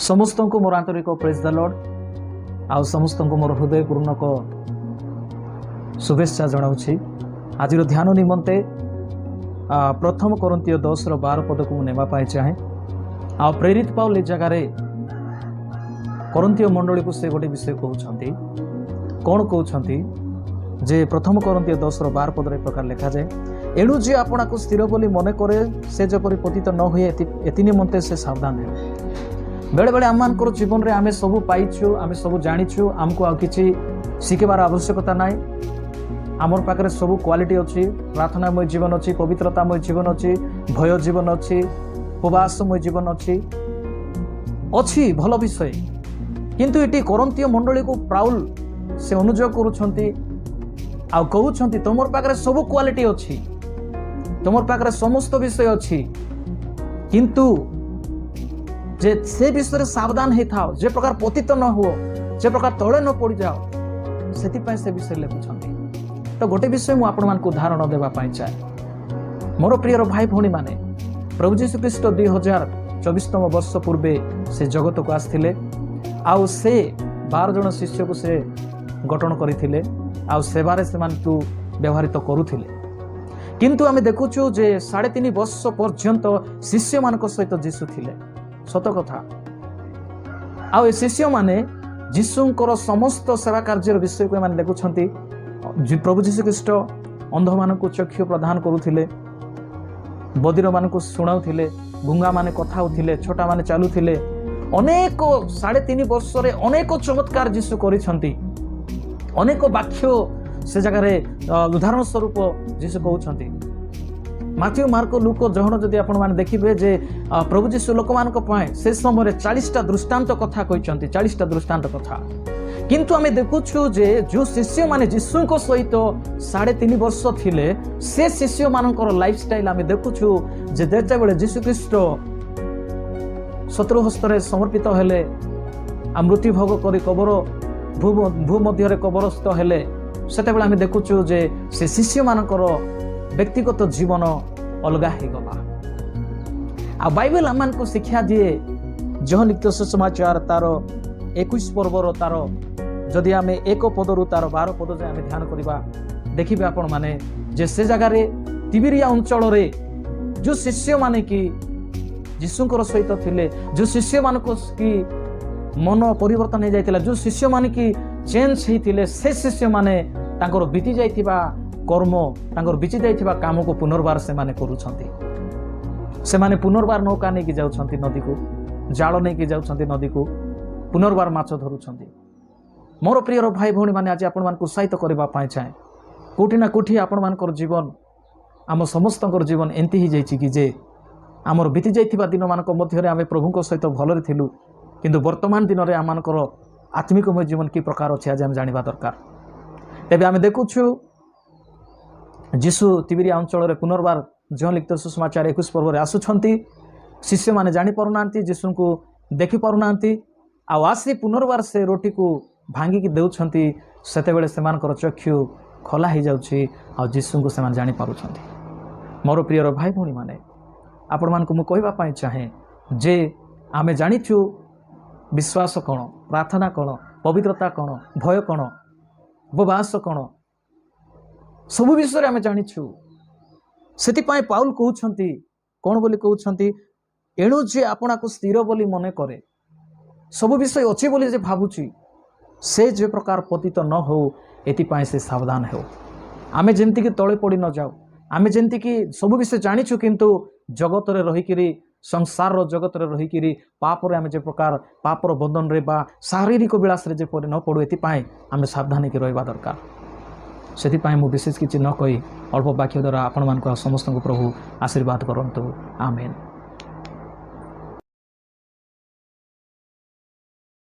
ସମସ୍ତଙ୍କୁ ମୋର ଆନ୍ତରିକ ପ୍ରେଜ୍ ଦ ଲର୍ଡ଼ ଆଉ ସମସ୍ତଙ୍କୁ ମୋର ହୃଦୟପୂର୍ଣ୍ଣକ ଶୁଭେଚ୍ଛା ଜଣାଉଛି। ଆଜିର ଧ୍ୟାନ ନିମନ୍ତେ ପ୍ରଥମ କରିନ୍ଥୀୟ 10ର 12 ପଦକୁ ମୁଁ ନେବା ପାଇଁ ଚାହେଁ। ଆଉ ପ୍ରେରିତ ପାଉଲ ଏ ଜାଗାରେ କରିନ୍ଥୀୟ ମଣ୍ଡଳୀକୁ ସେ ଗୋଟେ ବିଷୟ କହୁଛନ୍ତି। କ'ଣ କହୁଛନ୍ତି ଯେ ପ୍ରଥମ କରିନ୍ଥୀୟ 10ର 12 ପଦରେ ଏ ପ୍ରକାର ଲେଖାଯାଏ, "ଏଣୁ ଯିଏ ଆପଣାକୁ ସ୍ଥିର ବୋଲି ମନେ କରେ, ସେ ଯେପରି ପତିତ ନ ହୁଏ, ଏଥି ନିମନ୍ତେ ସେ ସାବଧାନ ହେଉ।" ବେଳେବେଳେ ଆମମାନଙ୍କର ଜୀବନରେ ଆମେ ସବୁ ପାଇଛୁ, ଆମେ ସବୁ ଜାଣିଛୁ, ଆମକୁ ଆଉ କିଛି ଶିଖିବାର ଆବଶ୍ୟକତା ନାହିଁ। ଆମର ପାଖରେ ସବୁ କ୍ୱାଲିଟି ଅଛି। ପ୍ରାର୍ଥନାମୟ ଜୀବନ ଅଛି, ପବିତ୍ରତାମୟ ଜୀବନ ଅଛି, ଭୟ ଜୀବନ ଅଛି, ଉପବାସମୟ ଜୀବନ ଅଛି, ଅଛି ଭଲ ବିଷୟ। କିନ୍ତୁ ଏଠି କରିନ୍ଥୀୟ ମଣ୍ଡଳୀକୁ ପାଉଲ ସେ ଅନୁଯୋଗ କରୁଛନ୍ତି ଆଉ କହୁଛନ୍ତି, ତୁମର ପାଖରେ ସବୁ କ୍ୱାଲିଟି ଅଛି, ତୁମର ପାଖରେ ସମସ୍ତ ବିଷୟ ଅଛି, କିନ୍ତୁ ଯେ ସେ ବିଷୟରେ ସାବଧାନ ହେଇଥାଅ, ଯେ ପ୍ରକାର ପତିତ ନ ହୁଅ, ଯେ ପ୍ରକାର ତଳେ ନ ପଡ଼ିଯାଅ, ସେଥିପାଇଁ ସେ ବିଷୟରେ ଲେଖୁଛନ୍ତି। ତ ଗୋଟେ ବିଷୟ ମୁଁ ଆପଣମାନଙ୍କୁ ଉଦାହରଣ ଦେବା ପାଇଁ ଚାହେଁ। ମୋର ପ୍ରିୟର ଭାଇ ଭଉଣୀମାନେ, ପ୍ରଭୁ ଯୀଶୁ ଖ୍ରୀଷ୍ଟ 2024ତମ ବର୍ଷ ପୂର୍ବେ ସେ ଜଗତକୁ ଆସିଥିଲେ ଆଉ ସେ 12 ଜଣ ଶିଷ୍ୟକୁ ସେ ଗଠନ କରିଥିଲେ ଆଉ ସେବାରେ ସେମାନଙ୍କୁ ବ୍ୟବହୃତ କରୁଥିଲେ। କିନ୍ତୁ ଆମେ ଦେଖୁଛୁ ଯେ 3.5 ବର୍ଷ ପର୍ଯ୍ୟନ୍ତ ଶିଷ୍ୟମାନଙ୍କ ସହିତ ଯୀଶୁ ଥିଲେ, ସତ କଥା। ଆଉ ଏ ଶିଷ୍ୟମାନେ ଯୀଶୁଙ୍କର ସମସ୍ତ ସେବା କାର୍ଯ୍ୟର ବିଷୟକୁ ଏମାନେ ଦେଖୁଛନ୍ତି। ପ୍ରଭୁ ଯୀଶୁ ଖ୍ରୀଷ୍ଟ ଅନ୍ଧମାନଙ୍କୁ ଚକ୍ଷୁ ପ୍ରଦାନ କରୁଥିଲେ, ବଧିରମାନଙ୍କୁ ଶୁଣାଉଥିଲେ, ଗୁଙ୍ଗାମାନେ କଥା ହେଉଥିଲେ, ଛୋଟାମାନେ ଚାଲୁଥିଲେ। ଅନେକ 3.5 ବର୍ଷରେ ଅନେକ ଚମତ୍କାର ଯୀଶୁ କରିଛନ୍ତି। ଅନେକ ବାକ୍ୟ ସେ ଜାଗାରେ ଉଦାହରଣ ସ୍ୱରୂପ ଯୀଶୁ କହୁଛନ୍ତି। ମାଥ୍ୟୁ, ମାର୍କ, ଲୁକ, ଯୋହନ ଯଦି ଆପଣମାନେ ଦେଖିବେ ଯେ ପ୍ରଭୁ ଯୀଶୁ ଲୋକମାନଙ୍କ ପାଇଁ ସେ ସମୟରେ 40ଟା ଦୃଷ୍ଟାନ୍ତ କଥା କହିଛନ୍ତି, 40ଟା ଦୃଷ୍ଟାନ୍ତ କଥା। କିନ୍ତୁ ଆମେ ଦେଖୁଛୁ ଯେ ଯେଉଁ ଶିଷ୍ୟମାନେ ଯୀଶୁଙ୍କ ସହିତ 3.5 ବର୍ଷ ଥିଲେ, ସେ ଶିଷ୍ୟମାନଙ୍କର ଲାଇଫଷ୍ଟାଇଲ ଆମେ ଦେଖୁଛୁ ଯେ ଯେତେବେଳେ ଯୀଶୁଖ୍ରୀଷ୍ଟ ଶତ୍ରୁ ହସ୍ତରେ ସମର୍ପିତ ହେଲେ ଆଉ ମୃତ୍ୟୁ ଭୋଗ କରି କବର ଭୂ ମଧ୍ୟରେ କବରସ୍ଥ ହେଲେ, ସେତେବେଳେ ଆମେ ଦେଖୁଛୁ ଯେ ସେ ଶିଷ୍ୟମାନଙ୍କର ବ୍ୟକ୍ତିଗତ ଜୀବନ ଅଲଗା ହେଇଗଲା। ଆଉ ବାଇବେଲ ଆମମାନଙ୍କୁ ଶିକ୍ଷା ଦିଏ, ଯୋହନ ଲିଖିତ ସୁସମାଚାର ତାର 21 ପର୍ବର ତାର ଯଦି ଆମେ 1 ପଦରୁ ତାର 12 ପଦ ଯାଏ ଆମେ ଧ୍ୟାନ କରିବା, ଦେଖିବେ ଆପଣମାନେ ଯେ ସେ ଜାଗାରେ ତିବିରିଆ ଅଞ୍ଚଳରେ ଯେଉଁ ଶିଷ୍ୟମାନେ କି ଯୀଶୁଙ୍କର ସହିତ ଥିଲେ, ଯେଉଁ ଶିଷ୍ୟମାନଙ୍କୁ କି ମନ ପରିବର୍ତ୍ତନ ହେଇଯାଇଥିଲା, ଯେଉଁ ଶିଷ୍ୟମାନେ କି ଚେଞ୍ଜ ହେଇଥିଲେ, ସେ ଶିଷ୍ୟମାନେ ତାଙ୍କର ବିତି ଯାଇଥିବା କର୍ମ, ତାଙ୍କର ବିତି ଯାଇଥିବା କାମକୁ ପୁନର୍ବାର ସେମାନେ କରୁଛନ୍ତି। ସେମାନେ ପୁନର୍ବାର ନୌକା ନେଇକି ଯାଉଛନ୍ତି ନଦୀକୁ, ଜାଳ ନେଇକି ଯାଉଛନ୍ତି ନଦୀକୁ, ପୁନର୍ବାର ମାଛ ଧରୁଛନ୍ତି। ମୋର ପ୍ରିୟର ଭାଇ ଭଉଣୀମାନେ, ଆଜି ଆପଣମାନଙ୍କୁ ଉତ୍ସାହିତ କରିବା ପାଇଁ ଚାହେଁ। କୋଉଠି ନା କୋଉଠି ଆପଣମାନଙ୍କର ଜୀବନ, ଆମ ସମସ୍ତଙ୍କର ଜୀବନ ଏମିତି ହେଇଯାଇଛି କି ଯେ ଆମର ବିତି ଯାଇଥିବା ଦିନମାନଙ୍କ ମଧ୍ୟରେ ଆମେ ପ୍ରଭୁଙ୍କ ସହିତ ଭଲରେ ଥିଲୁ, କିନ୍ତୁ ବର୍ତ୍ତମାନ ଦିନରେ ଆମମାନଙ୍କର ଆତ୍ମିକମୟ ଜୀବନ କି ପ୍ରକାର ଅଛି, ଆଜି ଆମେ ଜାଣିବା ଦରକାର। ତେବେ ଆମେ ଦେଖୁଛୁ, ଯୀଶୁ ତିବିରିଆ ଅଞ୍ଚଳରେ ପୁନର୍ବାର ଯୋହନ ଲିଖିତ ସୁସମାଚାର 21 ପର୍ବରେ ଆସୁଛନ୍ତି। ଶିଷ୍ୟମାନେ ଜାଣିପାରୁନାହାନ୍ତି, ଯୀଶୁଙ୍କୁ ଦେଖିପାରୁନାହାନ୍ତି। ଆଉ ଆସି ପୁନର୍ବାର ସେ ରୋଟିକୁ ଭାଙ୍ଗିକି ଦେଉଛନ୍ତି। ସେତେବେଳେ ସେମାନଙ୍କର ଚକ୍ଷୁ ଖୋଲା ହେଇଯାଉଛି ଆଉ ଯୀଶୁଙ୍କୁ ସେମାନେ ଜାଣିପାରୁଛନ୍ତି। ମୋର ପ୍ରିୟର ଭାଇ ଭଉଣୀମାନେ, ଆପଣମାନଙ୍କୁ ମୁଁ କହିବା ପାଇଁ ଚାହେଁ ଯେ ଆମେ ଜାଣିଛୁ ବିଶ୍ୱାସ କ'ଣ, ପ୍ରାର୍ଥନା କ'ଣ, ପବିତ୍ରତା କ'ଣ, ଭୟ କ'ଣ, ଉପବାସ କ'ଣ, ସବୁ ବିଷୟରେ ଆମେ ଜାଣିଛୁ। ସେଥିପାଇଁ ପାଉଲ କହୁଛନ୍ତି, କ'ଣ ବୋଲି କହୁଛନ୍ତି? ଏଣୁ ଯେ ଆପଣାକୁ ସ୍ଥିର ବୋଲି ମନେ କରେ, ସବୁ ବିଷୟ ଅଛି ବୋଲି ଯେ ଭାବୁଛି, ସେ ଯେ ପ୍ରକାର ପତିତ ନ ହଉ, ଏଥିପାଇଁ ସେ ସାବଧାନ ହେଉ। ଆମେ ଯେମିତିକି ତଳେ ପଡ଼ି ନ ଯାଉ, ଆମେ ଯେମିତିକି ସବୁ ବିଷୟ ଜାଣିଛୁ, କିନ୍ତୁ ଜଗତରେ ରହିକିରି, ସଂସାରର ଜଗତରେ ରହିକିରି ପାପରେ ଆମେ ଯେ ପ୍ରକାର ପାପର ବନ୍ଧନରେ ବା ଶାରୀରିକ ବିଳାସରେ ଯେପରି ନ ପଡ଼ୁ, ଏଥିପାଇଁ ଆମେ ସାବଧାନ ହେଇକି ରହିବା ଦରକାର। ସେଥିପାଇଁ ମୁଁ ବିଶେଷ କିଛି ନ କହି ଅଳ୍ପ ବାକ୍ୟ ଦ୍ୱାରା ଆପଣମାନଙ୍କୁ ଆଉ ସମସ୍ତଙ୍କୁ ପ୍ରଭୁ ଆଶୀର୍ବାଦ କରନ୍ତୁ। ଆମେନ୍।